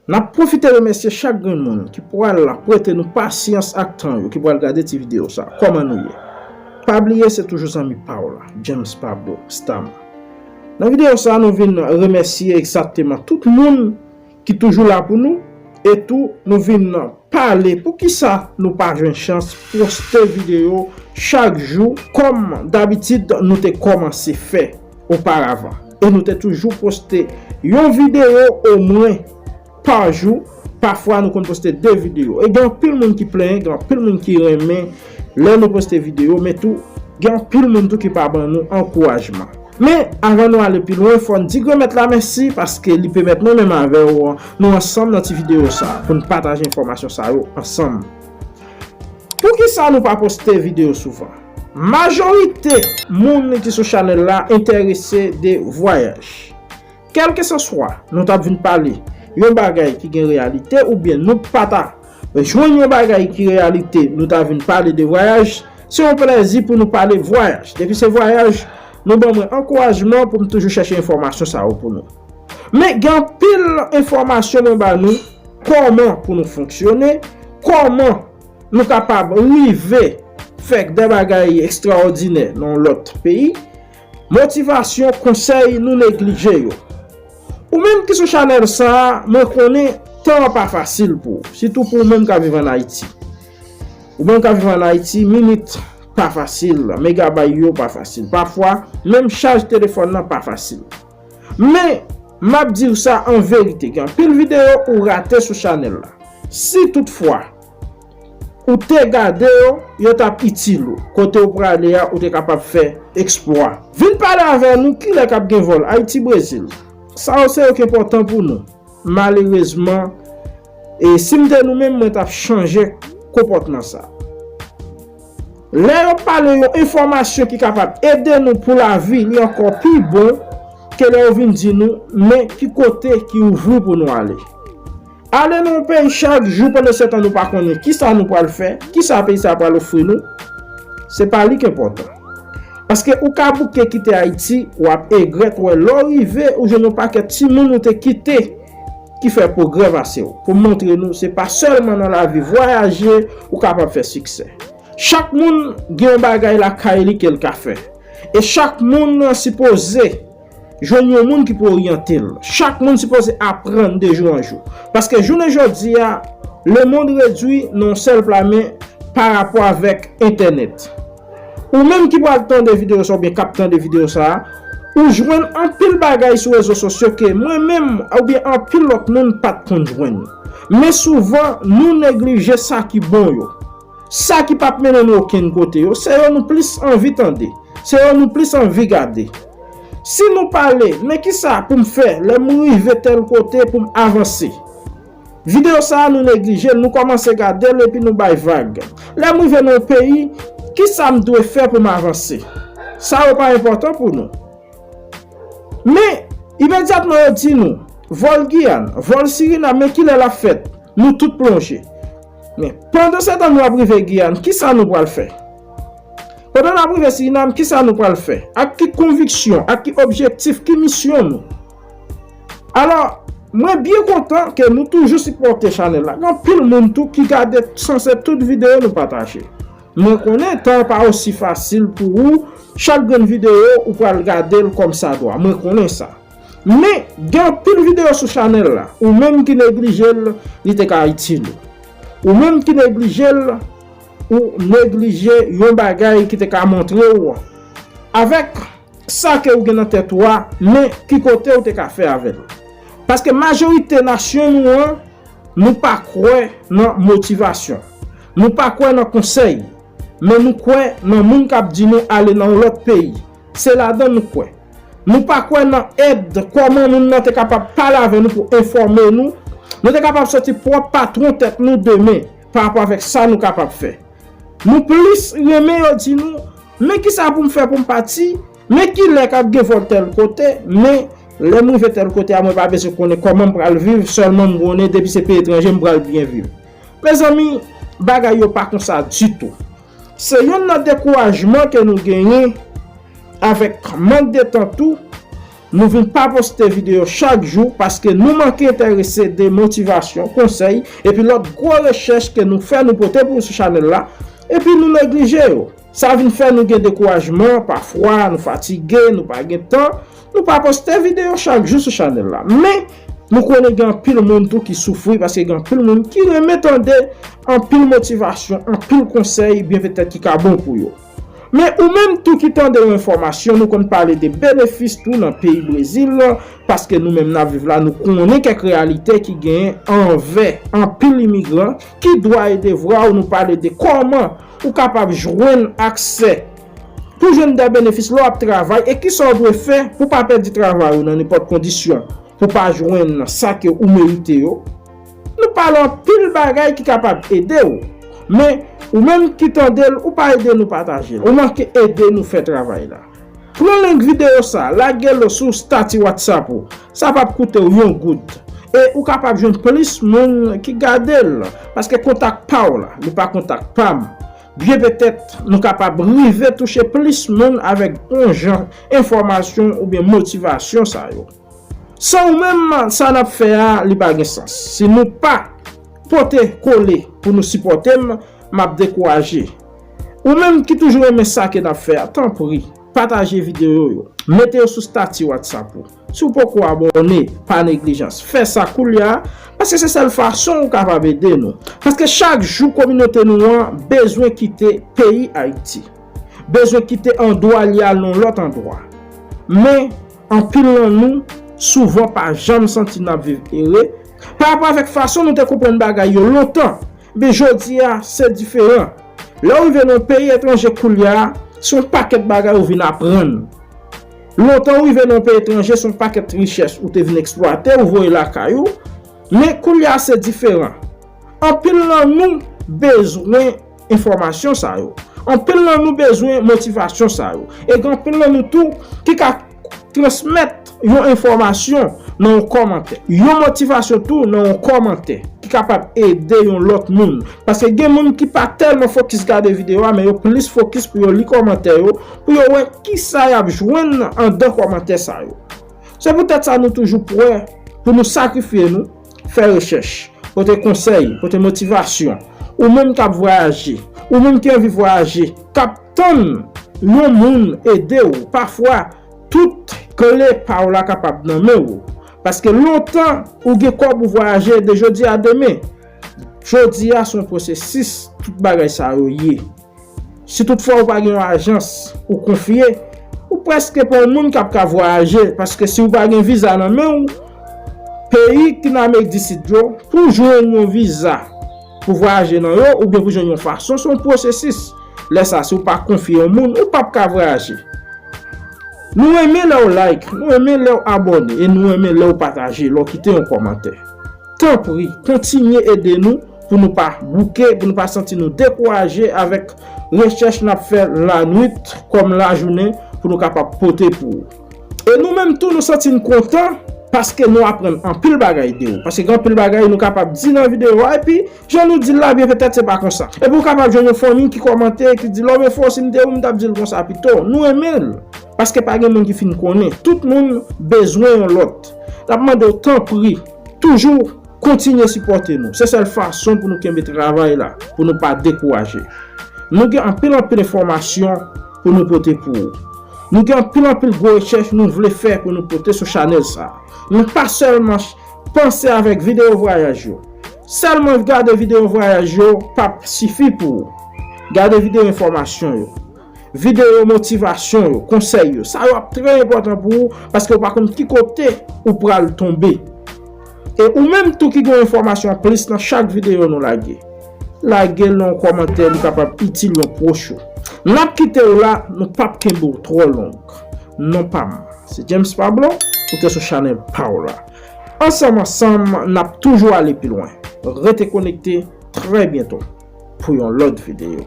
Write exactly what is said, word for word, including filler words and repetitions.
N ap pwofite remèsye chak grenn moun ki pral prete nou pasyans ak tan yo, ki pral gade ti videyo sa. Kòman nou ye? Pa bliye, se toujou zanmi pa w la, James Pablo Stam. Nan videyo sa, nou vin remèsye egzakteman tout moun ki toujou la pou nou, e tou nou vin pale poukisa nou pa jwenn chans poste videyo chak jou kòm dabitid nou te kòmanse fè oparavan. E nou te toujou poste yon videyo omwen pa jou, pafwa nou konn poste de videyo. E gen anpil moun ki plenyen, gen anpil moun ki renmen lè nou poste videyo, men tou gen anpil moun tou ki pa ban nou ankourajman. Men, avan nou ale pi lwen, fò n di Granmèt la mèsi paske li pèmèt mwen menm avè w nou ansanm nan ti videyo sa pou n pataje enfòmasyon sa yo ansanm. Poukisa nou pa poste videyo souvan? Majorite moun ki sou chanèl la enterese de vwayaj. Kèlkeseswa nou t ap vin pale yon bagay ki gen reyalite oubyen nou pa ta jwenn yon bagay ki reyalite, nou ta vin pale de vwayaj, se yon plèzi pou nou pale vwayaj. Depi se vwayaj, nou ban mwen ankourajman pou m toujou chèche enfòmasyon sa yo pou nou. Men gen anpil enfòmasyon mwen ba nou, kòman pou nou fonksyone, kòman nou kapab rive fè de bagay ekstraòdinè nan yon lòt peyi. Motivasyon, konsèy, nou neglije yo. Ou menm ki sou chanèl sa a, mwen konnen tan an pa fasil pou ou, sitou pou ou menm k ap viv ann Ayiti. Ou menm k ap viv ann Ayiti, minit pa fasil, megabay yo pa fasil. Pafwa, menm chaj telefòn nan pa fasil. Men, m ap di w sa an verite, gen anpil videyo ou rate sou chanèl la. Si toutfwa ou te gade yo, yo t ap itil ou. Kote w prale a, ou te kapab fè eksplwa. Vin pale avè nou kilè k ap gen vòl Ayiti-Brezil. Sa yo se yo ki enpòtan pou nou. Malerezman, e si m te nou menm, mwen t ap chanje konpòtman sa. Lè yo pale yon enfòmasyon ki kapab ede nou pou lavi, li ankò pi bon ke lè yo vin di nou, men ki kote ki ouvri pou nou ale. Ale nan yon peyi chak jou, pandan se tan nou pa konnen kisa nou pral fè, kisa peyi sa pral ofri nou, se pa li k enpòtan. Paske ou ka bouke kite Ayiti, w ap egrèt wè lè w rive, ou jwenn yon pakèt timoun ou te kite ki fè pwogrè pase w. Pou montre nou, se pa sèlman nan lavi vwayaje ou kapab fè siksè. Chak moun gen yon bagay lakay li ke l ka fè. E chak moun sipoze jwenn yon moun ki pou oryante l. Chak moun sipoze aprann de jou an jou. Paske jounen jodi a, lemonn redui nan yon sèl pla men pa rapò avèk entènèt. Ou menm ki pral tande videyo sa oubyen k ap tande videyo sa a, ou jwenn anpil bagay sou rezo sosyo ke mwen menm oubyen anpil lòt moun pa t konn jwenn. Men souvan, nou neglije sa ki bon yo. Sa ki p ap mennen nou okenn kote yo, se yo nou plis anvi tande. Se yo nou plis anvi gade. Si nou pale, men kisa pou m fè lè m rive tèl kote pou m avanse? Videyo sa a nou neglije l, nou kòmanse gade l epi nou bay vag. Lè m rive nan yon peyi, kisa m dwe fè pou m avanse? Sa yo pa enpòtan pou nou. Men, imedyatman yo di nou, vòl Giyàn, vòl Sirinam, men kilè l ap fèt? Nou tout plonje. Men, pandan se tan nou ap rive Giyàn, kisa nou pral fè? Pandan n ap rive Sirinam, kisa nou pral fè? Ak ki konviksyon, ak ki objektif, ki misyon nou? Alò, mwen byen kontan ke nou toujou sipòte chanèl la. Gen anpil moun tou ki gade sanse tout videyo nou pataje. Mwen konnen tan an pa osi fasil pou ou, chak grenn videyo ou pral gade l kòmsadwa. Mwen konnen sa. Men, gen anpil videyo sou chanèl la, ou menm ki neglije l, li te ka itil ou. Ou menm ki neglije l, ou neglije yon bagay ki te ka montre w avèk sa ke ou gen nan tèt ou a, men ki kote ou te ka fè avè l. Paske majorite nasyon nou an, nou pa kwè nan motivasyon. Nou pa kwè nan konsèy. Men nou kwè nan moun k ap di nou ale nan yon lòt peyi. Se ladan nou kwè. Nou pa kwè nan èd, kòman moun nan te kapab pale avè nou pou enfòme nou. Nou te kapab soti pwòp patwon tèt nou demen pa rapò avèk sa nou kapab fè. Nou plis renmen yo di nou, men kisa pou m fè pou m pati, men kilè k ap gen vòl tèl kote, men lè m rive tèl kote a, mwen pa bezwen konnen kòman m pral viv, sèlman m konnen depi se peyi etranje m pral byen viv. Mezanmi, bagay yo pa konsa ditou. Se yonn nan dekourajman ke nou genyen avèk mank de tan tou, Nou vin pa poste videyo chak jou paske nou manke enterese de motivasyon, konsèy, epi lòt gwo rechèch ke nou fè, nou pote pou sou chanèl la, epi nou neglije yo. Sa vin fè nou gen dekourajman, pafwa nou fatige, nou pa gen tan, nou pa poste videyo chak jou sou chanèl la. Men, nou konnen gen anpil moun tou ki soufri paske gen anpil moun ki renmen tande anpil motivasyon, anpil konsèy, byen petèt ki ka bon pou yo. Men ou menm tou ki tande yon enfòmasyon, nou konn pale de benefis tou nan peyi Brezil, paske nou menm n ap viv la, nou konnen kèk reyalite ki genyen anvè anpil imigran, ki dwa e devwa w, nou pale de kòman ou kapab jwenn aksè pou jwenn de benefis lè w ap travay e kisa w dwe fè pou pa pèdi travay ou nan nenpòt kondisyon, pou pa jwenn sa ke ou merite yo. Nou pale anpil bagay ki kapab ede w. Men, ou menm ki tande l, ou pa ede nou pataje l. Ou manke ede nou fè travay la. Pran link videyo sa, lage l sou stati WhatsApp ou. Sa p ap koute w yon goud. E ou kapab jwenn plis moun ki gade l. Paske kontak pa w la, li pa kontak pa m. Byen petèt, nou kapab rive touche plis moun avèk bon jan enfòmasyon oubyen motivasyon sa yo. San ou menm, sa n ap fè a, li pa gen sans. Si nou pa pote kole pou nou sipòte m, m ap dekouraje. Ou menm ki toujou renmen sa ke n ap fè a, tanpri, pataje videyo yo. Mete yo sou stati WhatsApp ou. Si w poko abòne, pa neglijans. Fè sa koulye a, paske se sèl fason ou kapab ede nou. Paske chak jou kominote nou an bezwen kite peyi Ayiti. Bezwen kite andwa li al nan lòt andwa. Men, anpil nan nou, souvan pa janm santi n ap viv ere, pa rapò avèk fason nou te konprann bagay yo lontan. Men jodi a, se diferan. Lè w rive nan yon peyi etranje koulye a, se yon pakèt bagay ou vin aprann. Lontan ou rive nan yon peyi etranje, se yon pakèt richès ou te vin eksplwate, ou voye lakay ou. Men koulye a, se diferan. Anpil nan nou bezwen enfòmasyon sa yo. Anpil nan nou bezwen motivasyon sa yo. E gen anpil nan nou tou ki ka transmèt yon enfòmasyon nan yon kòmantè. Yon motivasyon tou nan yon kòmantè ki kapab ede yon lòt moun. Paske gen moun ki pa tèlman fokis gade videyo a, men yo plis fokis pou yo li kòmantè yo, pou yo wè kisa y ap jwenn anndan kòmantè sa yo. Se poutèt sa nou toujou prè pou nou sakrifye nou, fè rechèch, pote konsèy, pote motivasyon. Ou menm k ap vwayaje, ou menm ki anvi vwayaje, k ap tann yon moun ede w, pafwa, tout kle pa w la kapab nan men w. Paske lontan, ou gen kòb ou vwayaje de jodi a demen. Jodi a, se yon pwosesis, tout bagay sa yo ye. Si toutfwa ou pa gen yon ajans ou konfye, ou prèske pa yon moun k ap ka vwayaje, paske si ou pa gen viza nan men w, peyi ki nan Amerik di Sid yo, pou jwenn yon viza pou vwayaje nan yo, oubyen pou jwenn yon fason, se yon pwosesis. Lè sa, si ou pa konfye yon moun, ou p ap ka vwayaje. Nou renmen lè w like, nou renmen lè w abòne, e nou renmen lè w pataje, lè w kite yon kòmantè. Tanpri, kontinye ede nou pou nou pa bouke, pou nou pa santi nou dekouraje avèk rechèch n ap fè lannuit kòm lajounen pou nou kapab pote pou ou. E nou menm tou, nou santi n kontan paske nou aprann anpil bagay de ou. Paske gen anpil bagay nou kapab di nan videyo a, epi jan nou di l la, byen petèt se pa konsa. Epi ou kapab jwenn yon fanmi ki kòmante, ki di, "Lòm enfo, si m te ou, m t ap di l konsa pito." Nou renmen l. Paske pa gen moun ki fin konnen. Tout moun bezwen yon lòt. N ap mande w, tanpri, toujou kontinye sipòte nou. Se sèl fason pou nou kenbe travay la, pou nou pa dekouraje. Nou gen anpil, anpil enfòmasyon pou nou pote pou ou. Nou gen anpil, anpil gwo rechèch nou vle fè pou nou pote sou chanèl sa a. Men pa sèlman ch-, panse avèk videyo vwayaj yo. Sèlman gade videyo vwayaj yo p ap sifi pou ou. Gade videyo enfòmasyon yo. Videyo motivasyon yo, konsèy yo. Sa yo ap trè enpòtan pou ou, paske ou pa konn ki kote ou pral tonbe. E ou menm tou ki gen yon enfòmasyon anplis nan chak videyo nou lage, lage l nan yon kòmantè, li kapab itil yon pwòch ou. N ap kite w la, nou p ap kenbe w twò long. Non pa m, se James Pablo, ou te sou chanèl pa w la. Ansanm, ansanm, n ap toujou ale pi lwen. Rete konekte, trè byento pou yon lòt videyo.